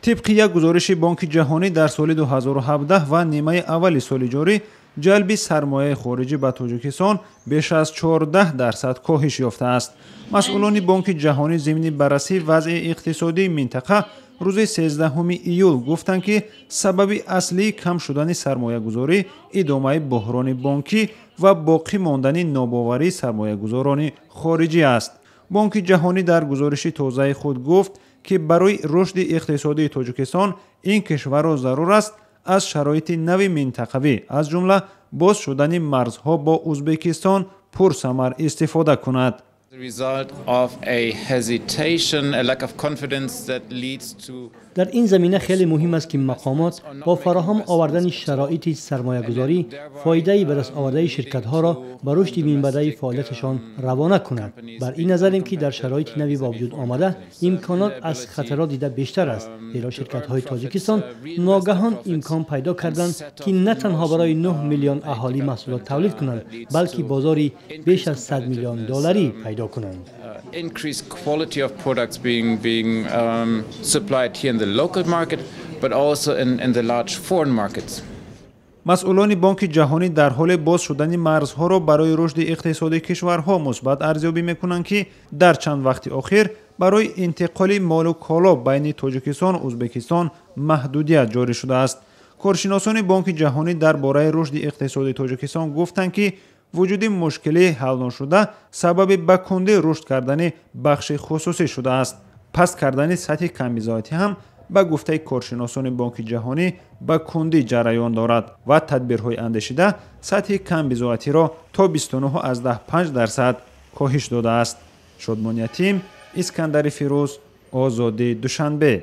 Тибқи як гузориши Бонки Ҷаҳонӣ, дар соли 2017 ва нимаи аввали соли ҷорӣ ҷалби сармояи хориҷӣ ба Тоҷикистон беш аз 14% коҳиш ёфтааст. Масъулони Бонки Ҷаҳонӣ зимни баррасии вазъи иқтисодии минтақа рӯзи 13 июл гуфтанд, ки сабаби аслии кам шудани сармоягузорӣ идомаи буҳрони бонкӣ ва боқӣ мондани нобоварии сармоягузорони хориҷӣ аст. Бонки Ҷаҳонӣ дар гузориши тозаи худ гуфт, ки барои рушди иқтисодии Тоҷикистон ин кишварро зарур аст аз шароити нави минтақавӣ, аз ҷумла боз шудани марзҳо бо Узбекистон, пурсамар истифода кунад. Дар ин замина хеле муҳим аст, ки мақомот бо фароҳам овардани шароити сармоягузорӣ фоидаи ба даст овардаи ширкатҳоро ба рушди минбаъдаи фаъолияташон равона кунад. Бар ин назарем, ки дар шароити нави ба вуҷуд омада имконот аз хатарот дида бештар аст, зеро ширкатҳои Тоҷикистон ногаҳон имкон пайдо карданд, ки на танҳо барои 9 миллион аҳолӣ маҳсулот тавлид кунанд, балки бозори беш аз 100 миллион долларӣ пайдо кунанд. Increased quality of products being supplied here in the local market, but also in the large foreign markets. Масъулони Бонки Ҷаҳонӣ дар ҳоле боз шудани марзҳоро барои рушди иқтисодии кишварҳо мусбат арзёбӣ мекунанд, ки дар чанд вақти охир барои интиқоли молу коло байни Тоҷикистону Узбекистон маҳдудият ҷорӣ шудааст. Коршиносони Бонки Ҷаҳонӣ дар бораи рушди иқтисодии Тоҷикистон гуфтанд, ки вуҷуди мушкилии ҳалношуда сабаби ба кундӣ рушд кардани бахши хусусӣ шудааст. Паст кардани сатҳи камбизоатӣ ҳам ба гуфтаи коршиносони Бонки Ҷаҳонӣ ба кундӣ ҷараён дорад ва тадбирҳои андешида сатҳи камбизоатиро то 29,5% коҳиш додааст. Шодмон Ятим, Искандари Фирӯз, Озодӣ, Душанбе.